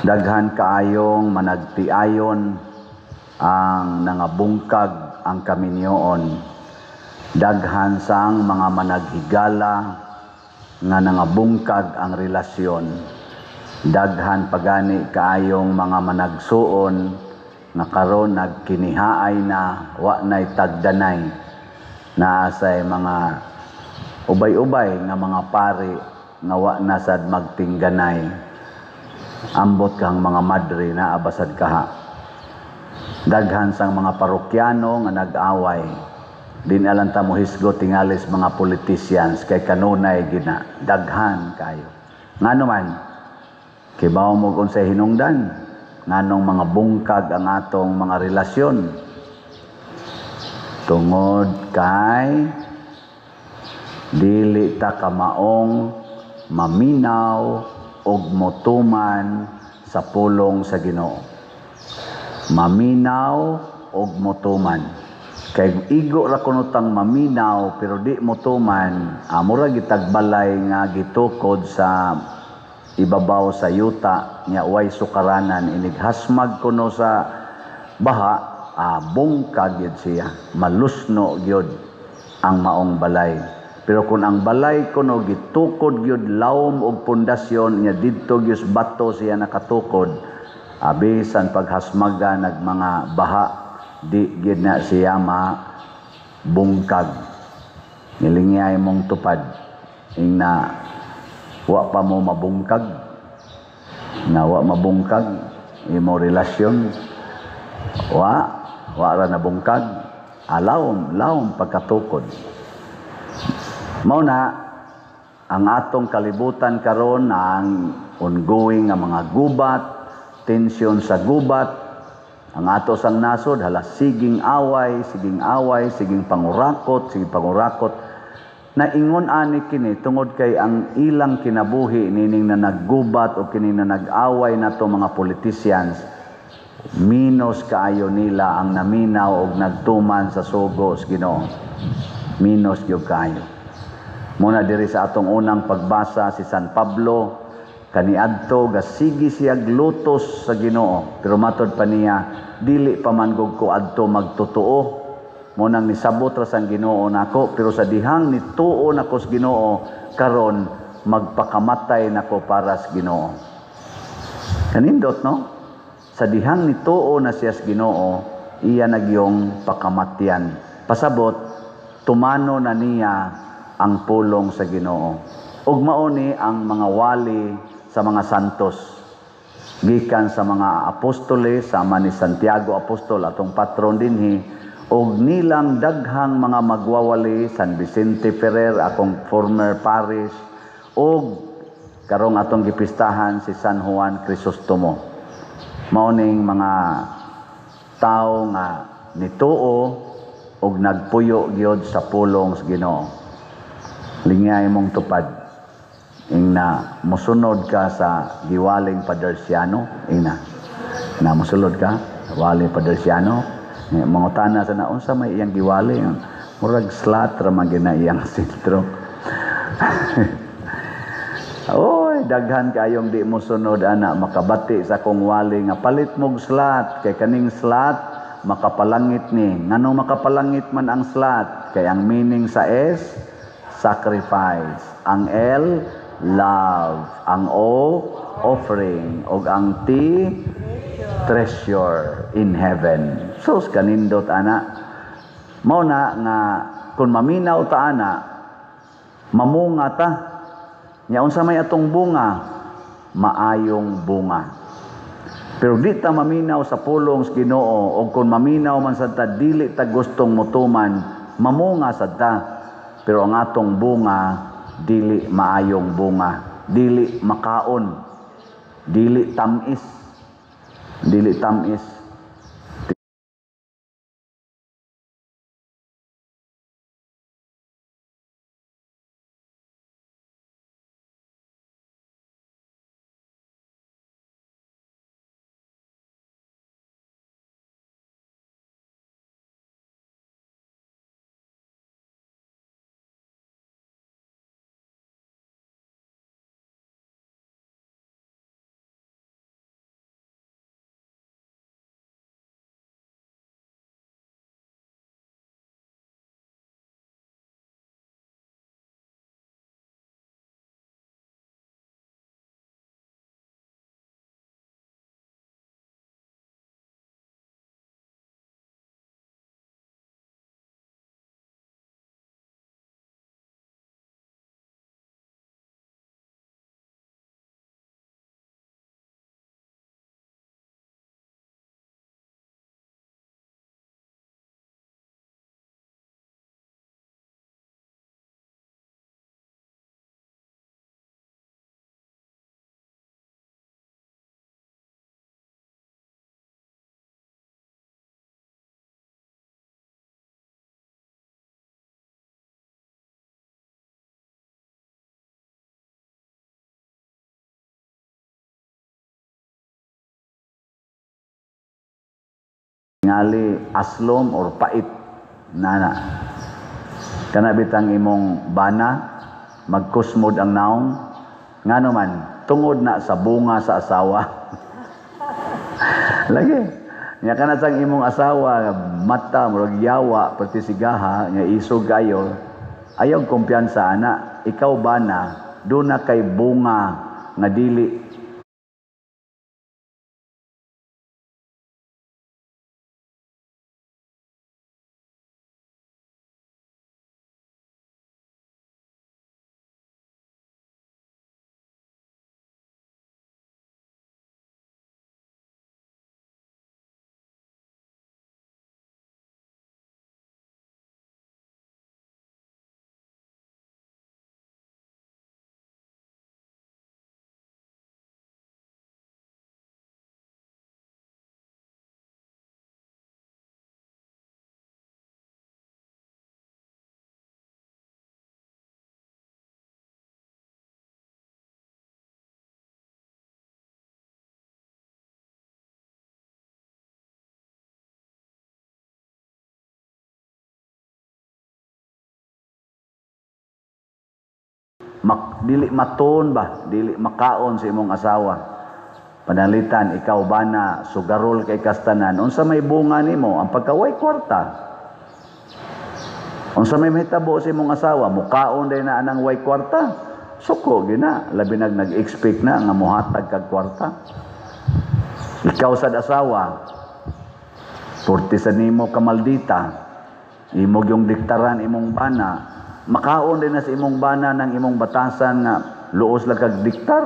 Daghan kaayong managtiayon ang nangabungkag ang kaminyoon. Daghan sang mga managhigala nga nangabungkag ang relasyon. Daghan pagani kaayong mga managsuon nga karon nagkinihaay na, wa nay tagdanay. Naa say mga ubay-ubay nga mga pari nga wa na sad magtingganay. Ambot kang mga madre na abasad kaha. Daghan sang mga parokyano nga nag-away. Di na lang ta mohisgot tingalis mga politicians kay kanunay gina. Daghan kayo. Ngano man, kibaw mo kung sa hinungdan, nganong mga bungkag ang atong mga relasyon. Tungod kay dili ta kamaong maminaw og motuman sa pulong sa Ginoo. Maminaw og motuman. Kay igo ra kuno tang maminaw pero di motuman, mura gitagbalay nga gitukod sa ibabaw sa yuta nya way sukaranan, inighasmag kuno sa baha, bungkag gyud siya, malusno gyud ang maong balay. Pero kung ang balay kuno gitukod gyud lawom og pundasyon nya didto gyud bato siya nakatukod, bisan paghasmaga nag mga baha, di gyud na siya mabungkag. Nilingay mong tupad ingna wa pa mo mabungkag, nga wa mabungkag imo relasyon, wa ra nabungkag, alawom lawom pagkatukod. Mao na ang atong kalibutan karon ang ongoing nga mga gubat, tensyon sa gubat. Ang ato sang nasod hala siging away, siging away, siging pangurakot, siging pangurakot. Naingon ani kini tungod kay ang ilang kinabuhi nining na naggubat o kini na nag-away nato mga politicians, minus kaayo nila ang naminaw og nagtuman sa sugo sa Ginoo. Minus gyud kaayo. Muna diri sa atong unang pagbasa si San Pablo kaniadto gasigi siya glutos sa Ginoo, pero matod pa niya dili pa man gud ko adto magtotoo. Munang nisabot ra sang Ginoo nako, pero sa dihang nituo nako sa Ginoo karon magpakamatay nako para sa Ginoo. Kanindot, no? Sa dihang nituo na siya sa Ginoo, iya nagyong pakamatyan. Pasabot tumano na niya ang pulong sa Ginoo. Ug mao ni ang mga wali sa mga santos gikan sa mga apostoles, sama ni Santiago Apostol atong patron dinhi, og nilang daghang mga magwawali, San Vicente Ferrer akong former parish, og karong atong gipistahan si San Juan Crisostomo. Mao ning mga tawo nga nituo og nagpuyo gyud sa pulong sa Ginoo. Lingay mong tupad ingna mosunod ka sa giwaling Padersiano, ingna na mosulod ka wali Padersiano, mangutana sa na unsa may iyang giwali, murag slat ra man gyud na iyang sentro. Oy, daghan kayong di mosunod ana, makabati sa akong wali nga palit mog slat kay kaning slat makapalangit ni. Ngano makapalangit man ang slat? Kay ang meaning sa S, sacrifice, ang L, love, ang O, offering, ug ang T, treasure in heaven. Sus, kanindot ana. Mao na nga kung maminaw ta ana, mamunga ta. Nya unsa may atong bunga? Maayong bunga. Pero di ta maminaw sa pulong sa Ginoo, og kung maminaw man sad ta dili ta gustong motuman, mamunga sad ta. Pero ang atong bunga dili maayong bunga, dili makaon, dili tamis, dili tamis. Tingali aslom or pait nana. Kana bitang imong bana magkusmod ang naong, ngano man tungod na sa bunga sa asawa. Lagi nya kana sang imong asawa mata murag yawa perti sigaha nya isog kayo, ayaw kumpiyansa ana. Ikaw bana duna kay bunga nga dili dili maton ba, dili makaon sa imong asawa. Panalitan ikaw bana sugarol kay kastanan, unsa may bunga nimo ang pagkaway kwarta. Unsa may mahitabo sa imong asawa, mukaon day na anang way kwarta, suko gina, labi nag nag-expect na nga mohatag kag kwarta. Ikaw sad asawa, purti sa nimo kamaldita, imog yung diktaran imong bana, makaon din na sa imong bana ng imong batasan nga luos lang kag diktar.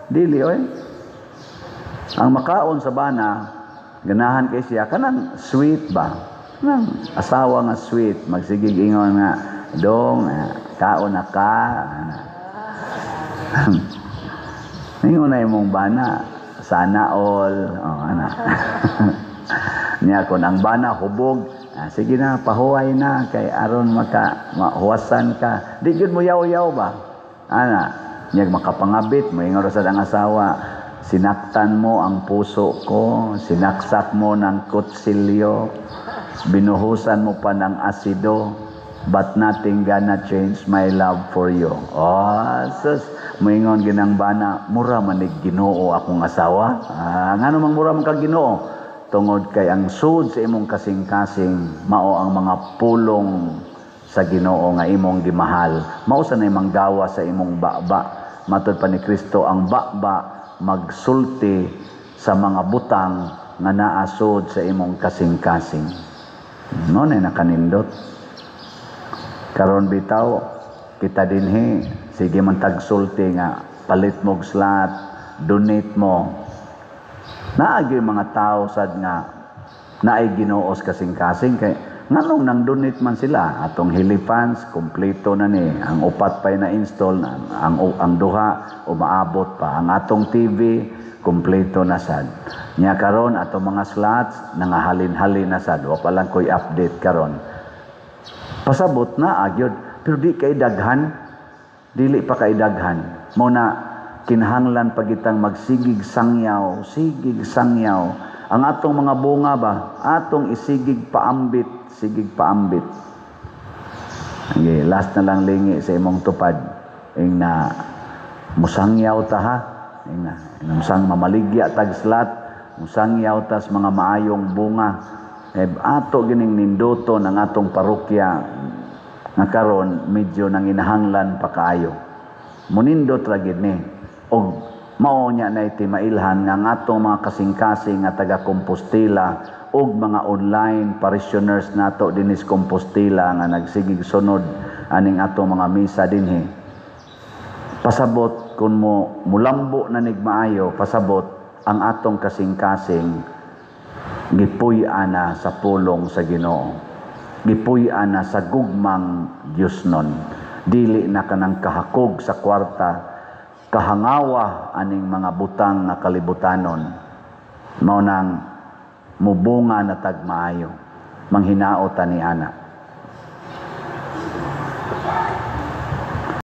Dili oy. Ang makaon sa bana, ganahan kay siya kanang sweet ba? Kanang asawa nga sweet, magsigig ingon nga dong kaon na ka. Ingon na imong bana, sana all, oh, ana. Niya kon ang bana hubog, sige na pahuway na kay aron maka mahuwasan ka. Di gyud mo yaw-yaw ba? Ana. Niya makapangabit, moingon ra sad ang asawa, sinaktan mo ang puso ko, sinaksak mo ng kutsilyo, binuhusan mo pa ng asido, but nothing gonna change my love for you. Oh, sus, moingon ginang bana, mura manig Ginoo akong asawa. Ngano mang mura man kag Ginoo? Tungod kay ang sud sa imong kasing-kasing mao ang mga pulong sa Ginoo nga imong gimahal. Mao sa nay manggawa sa imong baba. Matod pa ni Kristo, ang baba magsulti sa mga butang nga naasod sa imong kasing-kasing. No na nakanindot. Karon bitaw kita dinhi sige man tagsulti nga palit mog slot, donate mo. Naagi mga tao sad nga naay Ginoos kasing-kasing kay nganong nang donate man sila atong helifans kompleto na ni, ang upat pa'y na-install, ang duha umaabot pa, ang atong TV kompleto na sad. Nya karon atong mga slots nangahalin-halin na sad, wa pa lang ko'y update karon. Pasabot na agyod, pero di kay daghan, dili pa kay daghan. Mao na kinahanglan pagitang magsigig sangyaw, sigig sangyaw. Ang atong mga bunga ba, atong isigig paambit, sigig paambit. Okay, last na lang lingi sa imong tupad. Ing na musangyaw ta ha. Ing na musang mamaligya tag slot, musangyaw tas mga maayong bunga. Eh, ato gining ninduto ng atong parokya nga karon medyo nanginahanglan pa kaayo. Munindot ra gid ni og Mao nya na iti mailhan nga ang atong mga kasing-kasing nga taga Compostela ug mga online parishioners nato dinhi sa Compostela nga nagsigig sunod aning atong mga misa dinhi. Pasabot kung mo mulambo na nig maayo, pasabot ang atong kasing-kasing gipuy-an na sa pulong sa Ginoo. Gipuy-an na sa gugmang Dios nun. Dili na kanang kahakog sa kwarta, kahangawa aning mga butang nga kalibutanon. Mao nang mubunga na tag maayo. Manghinaot ta ni ana.